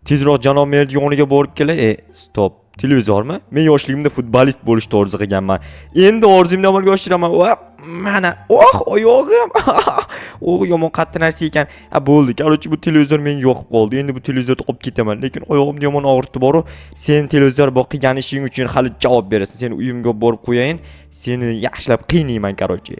Tezroq janob merni yoniga borib kelay. E, стоп, televizormi? Men yoshligimda futbolist bo'lishni orzu qilganman. Endi orzumni amalga oshiraman. Va mana, oh, oyog'im. Oh, yomon qattiq narsa ekan. Ha, bo'ldi, короче, bu televizor menga yoqib qoldi. Endi bu televizorni olib ketaman, lekin oyog'imni yomon og'ritdi boru. Sen, televizor, bu qilgan ishing uchun hali javob berasan. Seni uyimga olib borib qo'yayin, seni yaxshilab qiynayman. Короче,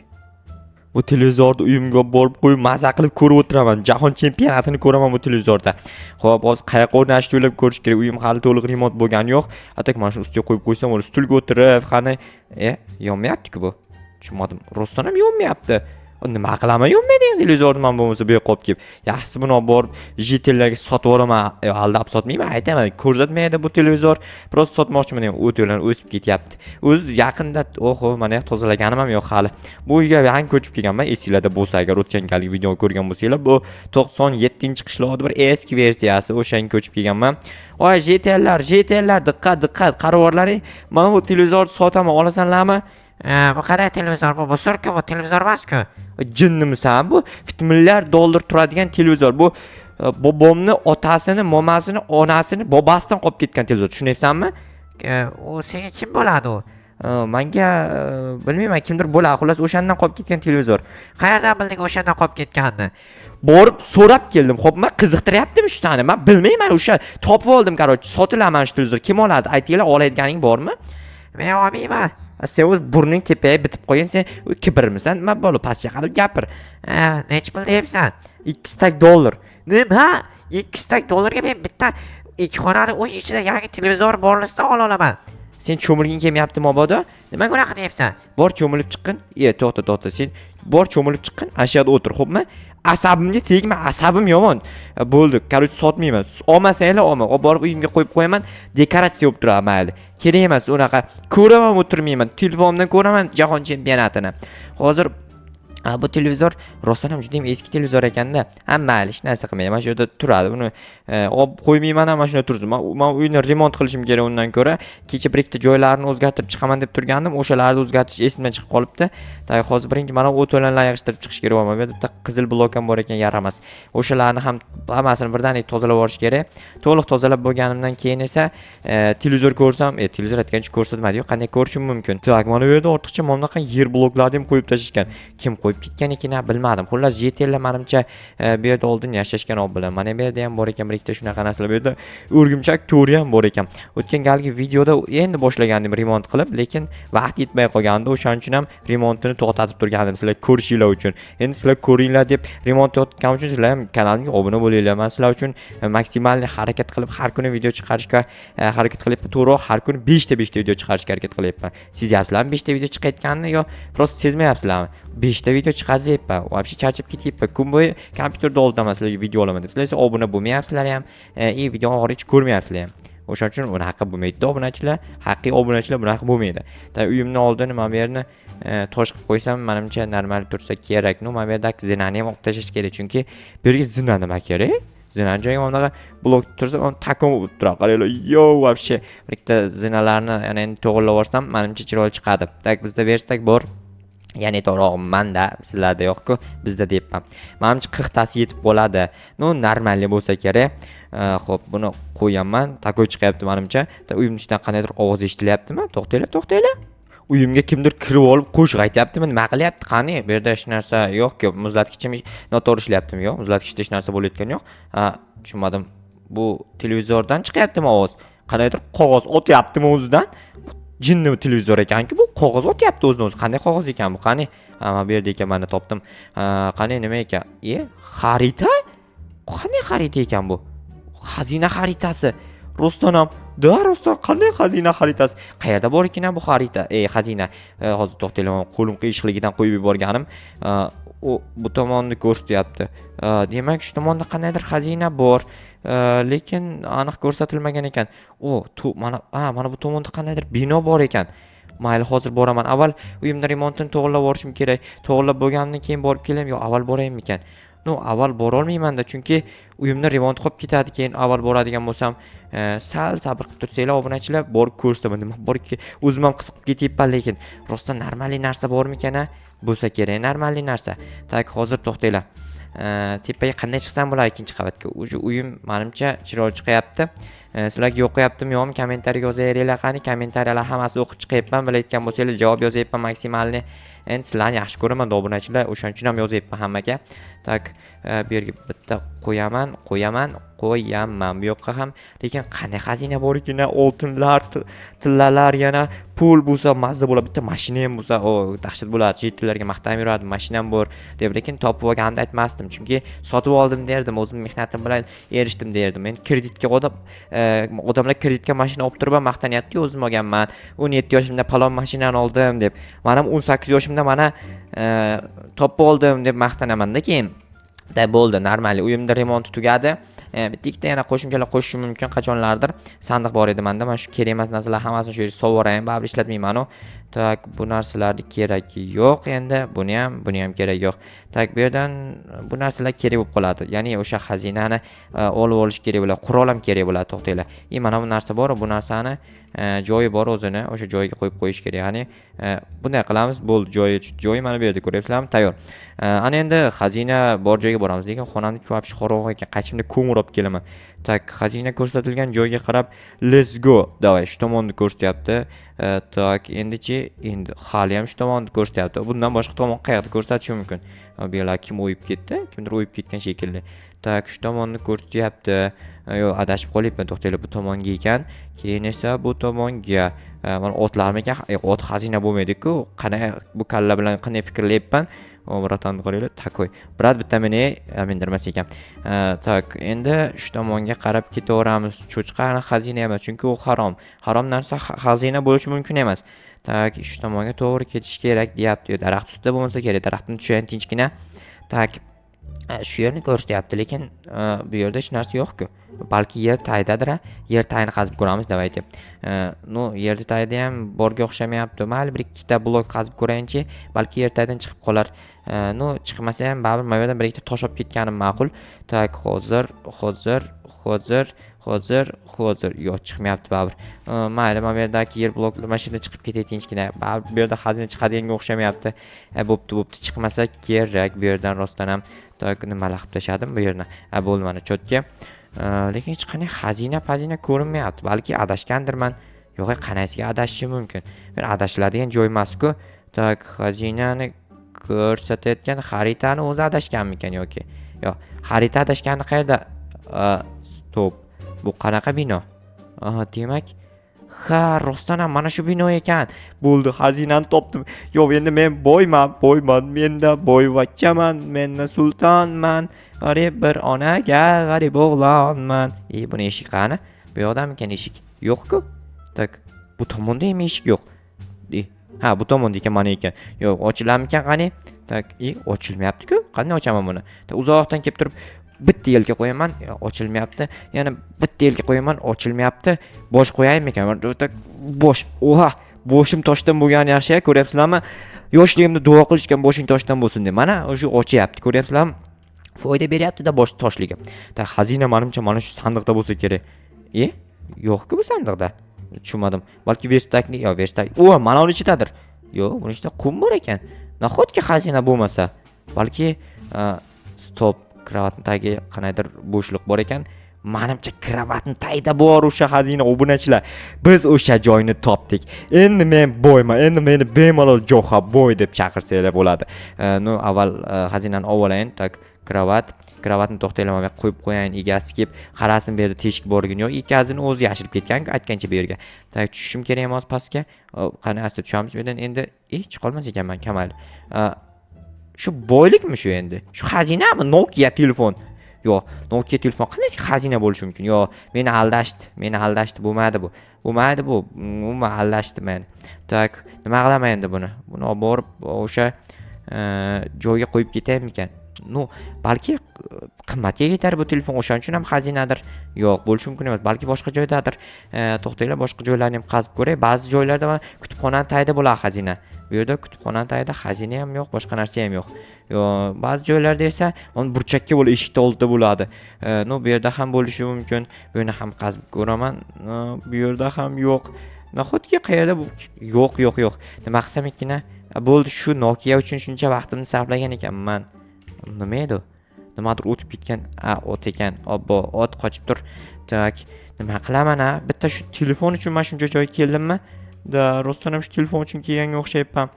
bu televizorni uyimga olib borib qo'yib, maza qilib ko'rib o'tiraman. Jahon chempionatini ko'raman bu televizorda. Xo'p, hozir qayoqqa o'rnatishni o'ylab ko'rish kerak. Uyim hali to'liq remont bo'lgani yo'q. А так mana shuni ustiga qo'yib qo'ysam bo'ladi, stulga o'tirib. Qani? E, yonmayapti-ku bu. Tushunmadim, rostdan ham yonmayapti. Nima qilaman yonmaydigan televizorni man bo'lmasa bu yoqqa olib kelib? Yaxshisi, buni olib borib житель larga sotib yuboraman. Aldab sotmayman, aytaman, ko'rsatmaydi bu televizor, просто sotmoqchiman. O'tlar o'sib ketyapti o'zi yaqinda. Oho, mana tozalaganim ham yo'q hali. Bu uyga yangi ko'chib kelganman, esinglarda bo'lsa agar, o'tgan galgi videoni ko'rgan bo'lsanglar. Bu 97-qishloqni bir eski versiyasi, o'shanga ko'chib kelganman. Voy, житель lar, житель lar, diqqat, diqqat, qarab, mana bu televizorni sotaman, olasanlarmi? Bu qanday televizor bu? Мусорка bu, televizor emas-ku. Jinnimisan? Bu milliard dollar turadigan televizor. Bu bobomni otasini, momasini, onasini bobosidan qolib ketgan televizor, tushunyapsanmi? U senga kim bo'ladi u? Manga bilmayman, kimdir bo'ladi. Xullas, o'shandan qolib ketgan televizor. Qayerdan bilding o'shandan qolib ketganini? Borib so'rab keldim, xo'pmi? Qiziqtiryaptimi shu sani? Man bilmayman, o'sha topib oldim. Короче, sotilaman shu televizor, kim oladi, aytinglar. Oladiganing bormi? Men olmayman. Sen o'z burning tepaga bitib qolgan, sen kibrmisan, nima bo'ldi? Pastga qarab gapir. Nechi pul deyapsan? Ikki stak dollar. Nima? 2 stak dollarga men bitta ikki xonali uy ichida yangi televizor borlisidan ola olaman. Sen cho'milging kelmayapti mabodo? Nimaga unaqa deyapsan? Bor, cho'milib chiqqin. E, to'xta, to'xta, sen bor, cho'milib chiqqin, ana shu yerda o'tir, xo'pmi? Asabimga tegma, asabim yomon. Bo'ldi, короче, sotmayman. Olmasanglar, olma. Olib borib uyimga qo'yib qo'yaman, dekoratsiya bo'lib turadi. Mayli, kerak emas unaqa, ko'raman, o'tirmayman, telefondan ko'raman jahon chempionatini hozir. A, bu televizor rostdan ham juda ham eski televizor ekanda. Ha, mayli, hech narsa qilmayman, mana shu yerda turadi. Buni olib qo'ymayman ham, mana shunda tursin. Man uyni remont qilishim kerak. Undan ko'ra kecha bir ikkita joylarini o'zgartirib chiqaman deb turgandim, o'shalarni o'zgartirish esimdan chiqib qolibdi. Так, hozir birinchi mana o'to'lanlarni yig'ishtirib chiqish kerak. Bu yerda bitta qizil blok ham bor ekan, yaramas. O'shalarni ham hammasini birdaniga tozalab yuborish kerak. To'liq tozalab bo'lganimdan keyin esa televizor ko'rsam, televizor aytgancha ko'rsatmadi-yu, qanday ko'rishim mumkin? Так, mana bu yerda ortiqcha mana bunaqa yer bloklarni ham qo'yib tashlashgan. Kim qo'yib ketgan ekan, bilmadim. Xullas, житель lar manimcha bu yerda oldin yashashgan olib bilan. Mana bu yerda ham bor ekan bir ikkita shunaqa narsalar. Bu yerda o'rgimchak to'ri ham bor ekan. O'tgan galgi videoda endi boshlagandim remont qilib, lekin vaqt yetmay qolgandi. O'shaning uchun ham remontini to'xtatib turgandim sizlar ko'rishinglar uchun. Endi sizlar ko'ringlar deb remont qilayotganim uchun sizlar ham kanalimga obuna bo'linglar. Man sizlar uchun maksimal harakat qilib, har kuni video chiqarishga harakat qilyapman. To'g'riroq, har kuni 5 ta 5 ta video chiqarishga harakat qilyapman. Sezyapsizlarmi 5 ta video chiqayotganini yo просто sezmayapsizlarmi? 5 ta video chiqazyapman. Вообще charchab ketyapman. Kun bo'yi kompyuterda oldidaman sizlarga video olaman deb. Sizlar esa obuna bo'lmayapsizlar ham, и video oxirigacha ko'rmayapsizlar ham. O'shaning uchun unaqa bo'lmaydi, obunachilar, haqiqiy obunachilar bunaqa bo'lmaydi. Так, uyimni oldini, mana bu yerni tosh qilib qo'ysam, manimcha, normal tursa kerak. Ну, mana bu yerdagi zinani ham olib tashlash kerak, chunki bu yerga zina nima kerak? Zinani joyiga mana bunaqa blok tursa, takom bo'lib turadi. Qaranglar, yo, вообще bir ikkita zinalarni yana endi to'g'irlab yuborsam, manimcha, chiroyli chiqadi. Так, bizda верстак bor. Ya'ni to'g'rirog'i manda, sizlarda yo'q-ku, bizda deyapman. Manimcha, 40 tasi yetib qoladi. Ну, нормальный bo'lsa kerak. Xo'p, buni qo'yaman. Такой chiqyapti manimcha. Uyimni ichidan qandaydir ovoz eshitilyaptimi? To'xtanglar, to'xtanglar. Uyimga kimdir kirib olib qo'shiq aytyaptimi? Nima qilyapti? Qani? Bu yerda hech narsa yo'q-ku. Muzlatgichim noto'g'ri ishlayaptimi? Yo'q, muzlatgichda hech narsa bo'layotgani yo'q. Ha, tushunmadim. Bu televizordan chiqyaptimi ovoz? Qandaydir qog'oz otyaptimi o'zidan? Jinni televizor ekanku bu, qog'oz otyapti o'zidan o'zi. Qanday qog'oz ekan bu? Qani? Ha, mana bu yerda ekan, mana topdim. Ha, qani, nima ekan? E, xarita? Qanday xarita ekan bu? Xazina xaritasi. Rostdan ham, да, rostdan qanday xazina xaritasi? Qayerda bor ekan bu xarita? E, xazina. E, hozir to'xtanglar, man qo'lim qiyshiqligidan qo'yib yuborganim. U bu tomonni ko'rsatyapti. Demak, shu tomonda qandaydir xazina bor. Lekin aniq ko'rsatilmagan ekan. O, mana, ha, mana bu tomonda qandaydir bino bor ekan. Mayli, hozir boraman. Avval uyimni remontini to'g'irlab yuborishim kerak. To'g'irlab bo'lganimdan keyin borib kelaymi yo avval boraymikan? Ну, avval borolmayman-da, chunki uyimni remont qolib ketadi, keyin avval boradigan bo'lsam, sal sabr qilib tursanglar, obunachilar, borib ko'rsataman nima bor. O'zim ham qiziqib ketyapman, lekin rostdan нормальный narsa bormikan, a? Bo'lsa kerak нормальный narsa. Так, hozir to'xtanglar. Tepaga qanday chiqsam bo'ladi ikkinchi qavatga? Уже uyim manimcha chiroyli chiqyapti. Sizlarga yoqyaptimi, yo'qmi, kommentariy yozaveringlar qani. Kommentariyalar hammasini o'qib chiqyapman. Bilayotgan bo'lsanglar, javob yozyapman максимальный. Endi sizlarni yaxshi ko'raman, obunachilar, o'shaning uchun ham yozyapman hammaga. Так, bu yerga bitta qo'yaman, qo'yaman, qo'yaman. Bu yoqqa ham, lekin qanday xazina bor ekan, oltinlar, tillalar, yana pul bo'lsa mazza bo'ladi. Bitta mashina ham bo'lsa, o, dahshat bo'ladi. Chet tillarga maqtanib yurardim, mashinam bor deb, lekin topib olganimda aytmasdim, chunki sotib oldim derdim, o'zim mehnatim bilan erishdim derdim. Endi kreditga odamlar kreditga mashina olib turib ham maqtanyapti-yu, o'zim olganman. 17 yoshimda palon mashinani oldim deb. Man ham 18 yoshimda mana topib oldim deb maqtanamanda keyin. Да, bo'ldi, нормально. Uyimda remonti tugadi. Bitta ikkita yana qo'shimchalar qo'shishim mumkin qachonlardir. Sandiq bor edi menda. Mana shu kerak emas narsalar hammasini shu yerga solib yuborayin, baribir ishlatmayman u. Так, bu narsalarni keragi yo'q endi. Buni ham, buni ham keragi yo'q. Так, bu yerdan bu narsalar kerak bo'lib qoladi. Ya'ni o'sha xazinani olib olish kerak bo'ladi. Qurol ham kerak bo'ladi, to'xtanglar. И mana bu narsa bor, bu narsani joyi bor o'zini, o'sha joyiga qo'yib qo'yish kerak. Ya'ni bunday qilamiz, bo'ldi, joyi joyi mana bu yerda, ko'ryapsizlarmi? Tayyor. Ana endi xazina bor joyga boramiz, lekin xonamni вообще qorong'u ekan. Qaytishimda ko'mir olib kelaman. Так, xazina ko'rsatilgan joyga qarab, let's go. Давай, shu tomonni ko'rsatyapti. Так, endichi, endi hali ham shu tomonni ko'rsatyapti. Bundan boshqa tomon qayerda ko'rsatishi mumkin? Bu yerlar kim o'yib ketdi? Kimdir o'yib ketgan shekilli. Так, shu tomonni ko'rsatyapti. Yo'q, adashib qolyapman, to'xtanglar, bu tomonga ekan. Keyin esa bu tomonga. Mana otlarmikan? Ot xazina bo'lmaydi-ku. Qanday bu kalla bilan qanday fikrlayapman? O, братан ni qaranglar, такой. Брат, bitta meni mindirmas ekan. Так, endi shu tomonga qarab ketaveramiz. Cho'chqani xazina emas, chunki u harom. Harom narsa xazina bo'lishi mumkin emas. Так, shu tomonga to'g'ri ketish kerak deyapti. Yo, daraxt ustida bo'lmasa kerak. Daraxtdan tushayin tinchgina. Так, shu yerni ko'rsatyapti, lekin bu yerda hech narsa yo'q-ku. Balki yer tagidadir, a? Yer tagini qazib ko'ramiz, давайте. Ну, yer tagida ham borga o'xshamayapti. Mayli, bir ikkita blok qazib ko'rayinchi, balki yer tagidan chiqib qolar. Ну, chiqmasa ham baribir mana bu yerdan bir ikkita tosh olib ketganim ma'qul. Так, hozir, hozir, hozir, hozir, hozir. Yo'q, chiqmayapti baribir. Mayli, mana bu yerdagi yer bloklar mana shu yerdan chiqib ketay tinchgina. Baribir bu yerda xazina chiqadiganga o'xshamayapti. Bo'pti, bo'pti, chiqmasa kerak bu yerdan rostdan ham. Так, nimalar qilib tashladim bu yerni? Ha, bo'ldi, mana чётко. Lekin hech qanday xazina pazina ko'rinmayapti. Balki adashgandirman. Yo'q, qanaqasiga adashishim mumkin? Bir adashiladigan joy emas-ku. Так, xazinani ko'rsatayotgan xaritani o'zi adashganmikan yoki? Yo'q, xarita adashgani qayerda? Стоп. Bu qanaqa bino? Aha, demak, ha, rostdan ham mana shu bino ekan. Bo'ldi, xazinani topdim. Yo'q, endi men boyman, boyman. Menda boyvachchaman, men sultonman. G'arib bir onaga g'arib o'g'lonman. E, buni eshik qani? Bu yoqdamikan eshik? Yo'q-ku. Так, bu tomonda ham eshik yo'q. E, ha, bu tomonda ekan, mana ekan. Yo'q, ochilarmikan qani? Так, e, ochilmayapti-ku. Qanday ochaman buni? Так, uzoqdan kelib turib bitta yelka qo'yaman, ochilmayapti. Yana bitta yelka qo'yaman, ochilmayapti. Bosh qo'yaymikan? Так, bosh. Oha, boshim toshdan bo'lgani yaxshi, ko'ryapsizlarmi? Yoshligimda duo qilishgan, boshing toshdan bo'lsin deb. Mana o'sha ochyapti, ko'ryapsizlarmi? Foyda beryapti-da bosh toshligi. Так, xazina manimcha mana shu sandiqda bo'lsa kerak. E, yo'q-ku bu sandiqda. Tushunmadim. Balki верстак ni, yo, верстак. O, mana uni ichidadir. Yo'q, buni ichida qum bor ekan. Nahotki xazina bo'lmasa? Balki стоп, kravatni tagi qandaydir bo'shliq bor ekan. Manimcha kravatni tagida bor o'sha xazina, obunachilar. Biz o'sha joyni topdik. Endi men boyman. Endi meni bemalol Jo'xa boy deb chaqirsanglar bo'ladi. Ну, avval xazinani olib olayin. Так, kravat. Kravatni to'xtanglar, mana bu yoqqa qo'yib qo'yayin. Egasi kelib qarasin, bu yerda teshik borligini yo'q. Egasini o'zi yashirib ketgan-ku aytgancha bu yerga. Так, tushishim kerak emas pastga. Qani, asta tushamiz bu yerdan endi. E, chiqolmas ekanman, kamayli. Shu boylikmi shu endi? Shu xazinami? Nokia telefon. Yo'q, Nokia telefon qanday xazina bo'lishi mumkin? Yo'q, meni aldashdi. Meni aldashdi, bo'lmadi bu. Bo'lmaydi bu. Umuman aldashdi meni. Так, nima qilaman endi buni? Buni olib borib o'sha joyga qo'yib ketaymikan? Ну, balki qimmatga ketar bu telefon, o'shaning uchun ham xazinadir. Yo'q, bo'lishi mumkin emas. Balki boshqa joydadir. To'xtanglar, boshqa joylarni ham qazib ko'ray. Ba'zi joylarda mana kutubxonani tagida bo'ladi xazina. Bu yerda kutubxonani tagida xazina ham yo'q, boshqa narsa ham yo'q. Yo'q, ba'zi joylarda esa mana burchakka bo'lib eshikni oldida bo'ladi. Ну, bu yerda ham bo'lishi mumkin. Buni ham qazib ko'raman. Bu yerda ham yo'q. Nahotki qayerda bu? Yo'q, yo'q, yo'q. Nima qilsam ekan? Bo'ldi, shu Nokia uchun shuncha vaqtimni sarflagan ekanman. Nima edi u? Nimadir o'tib ketgan. A, ot ekan. Obbo, ot qochib tur. Так, nima qilaman, a? Bitta shu telefon uchun man shuncha joyga keldimmi? Да, rostdan ham shu telefon uchun kelganga o'xshayapman.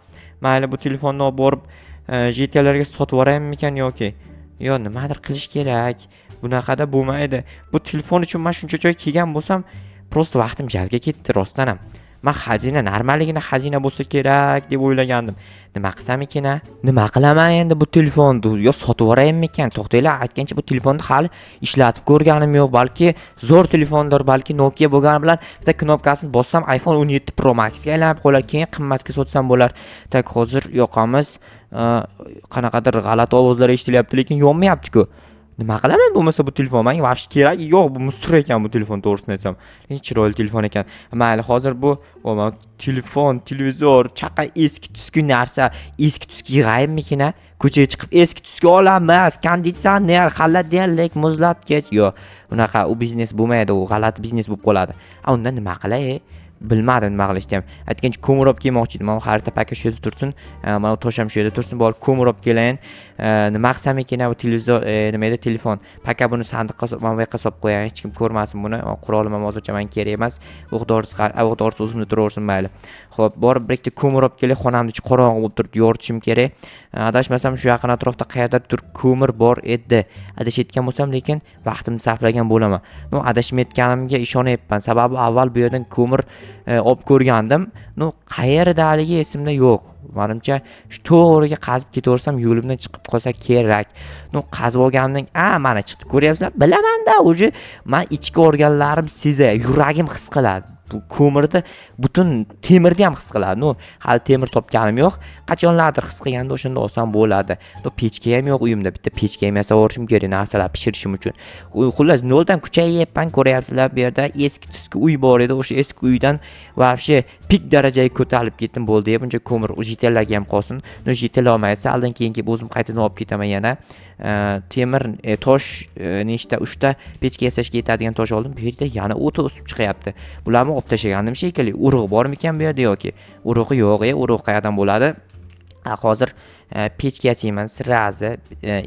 Mayli, bu telefonni olib borib, житель larga sotib yuboraymikan yoki yo nimadir qilish kerak. Bunaqada bo'lmaydi. Bu telefon uchun man shuncha joyga kelgan bo'lsam, просто vaqtim jalga ketdi rostdan ham. Man xazina, normaligina xazina bo'lsa kerak deb o'ylagandim. Nima qilsam ekan, a? Nima qilaman endi bu telefonni? Yo sotib yuboraymikan? To'xtanglar, aytgancha, bu telefonni hali ishlatib ko'rganim yo'q. Balki zo'r telefondir, balki Nokia bo'lgani bilan bitta knopkasini bossam, iPhone 17 Pro Maxga aylanib qolar. Keyin qimmatga sotsam bo'lar. Так, hozir yoqamiz. Qanaqadir g'alati ovozlar eshitilyapti, lekin yonmayapti-ku. Nima qilaman bo'lmasa bu telefon menga вообще keragi yo'q. Bu мусор ekan bu telefon, to'g'risini aytsam. Lekin chiroyli telefon ekan. Mayli, hozir bu o, telefon, televizor, chaqa eski tuski narsa, eski tuski yig'aymikin, a? Ko'chaga chiqib eski tuski olamiz, konditsioner, холодильник, muzlatgich. Yo'q, unaqa u biznes bo'lmaydi, u g'alati biznes bo'lib qoladi. A, unda nima qilay? Bilmadim nima qilishni ham. Aytgancha, ko'mir olib kelmoqchi edim. Mana xarita пока shu yerda tursin. Mana bu tosh ham shu yerda tursin. Borib ko'mir olib kelayin. Nima qilsam ekan bu televizor, nima edi, telefon. Пока buni sandiqqa, mana bu yoqqa solib qo'yayin, hech kim ko'rmasin buni. Qurolim ham hozircha menga kerak emas. O'q dorisi, o'q dorisi o'zimda turaversin, mayli. Xo'p, borib bir ikkita ko'mir olib kelay, xonamni ichi qorong'u bo'lib turibdi, yoritishim kerak. Adashmasam, shu yaqin atrofda qayerdadir ko'mir bor edi. Adashayotgan bo'lsam, lekin vaqtimni sarflagan bo'laman. Ну, adashmayotganimga ishonyapman. Sababi avval bu yerdan ko'mir olib ko'rgandim. Ну, qayerdaligi esimda yo'q. Manimcha, shu to'g'riga qazib ketaversam, yo'limdan chiqib qolsa kerak. Ну, qazib olganimdan, a, mana chiqdi. Ko'ryapsizlar? Bilaman-da, уже man ichki organlarim sezadi, yuragim his qiladi. Bu ko'mirni butun temirni ham his qiladi. Ну, hali temir topganim yo'q. Qachonlardir his qilganda o'shanda olsam bo'ladi. Ну, pechka ham yo'q uyimda. Bitta pechka ham yasab olishim kerak narsalar pishirishim uchun. Xullas, noldan kuchayyapman, ko'ryapsizlar, bu yerda eski tuski uy bor edi. O'sha eski uydan вообще пик darajaga ko'tarilib ketdim. Bo'ldi, buncha ko'mir житель larga ham qolsin. Ну, житель olmaydi, saldan keyin kelib o'zim qaytadan olib ketaman yana. Temir, tosh, nechta, uchta pechka yasashga yetadigan tosh oldim. Bu yerda yana o't o'sib chiqyapti. Bularni olib tashlagandim shekilli. Urug' bormikan bu yerda yoki? Urug'i yo'q, urug' qayerdan bo'ladi? Hozir pechka yasayman сразу,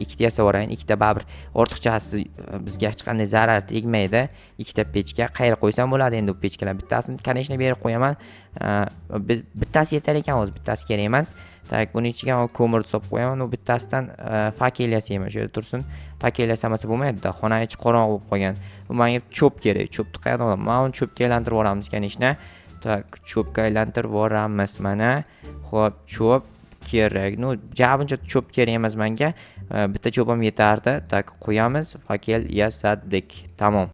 ikkita yasab yuborayin, ikkita baribir ortiqchasi bizga hech qanday zarar tegmaydi. Ikkita pechka qayerga qo'ysam bo'ladi endi bu pechkalar? Bittasini, конечно, bu yerga qo'yaman. Bittasi yetar ekan o'zi, bittasi kerak emas. Так, buni ichiga ko'mirni solib qo'yaman. U bittasidan fakel yasayman, shu yerda tursin. Fakel yasamasa bo'lmaydi-da, xona ichi qorong'u bo'lib qolgan. Bu menga cho'p kerak. Cho'pni qayerdan olaman? Mana uni cho'pga aylantirib yuboramiz, конечно. Так, cho'pga aylantirib yuboramiz mana. Xo'p, cho'p kerak. Ну, ja buncha cho'p kerak emas menga. Bitta cho'p ham yetardi. Так, qo'yamiz. Fakel yasadik. Tamom.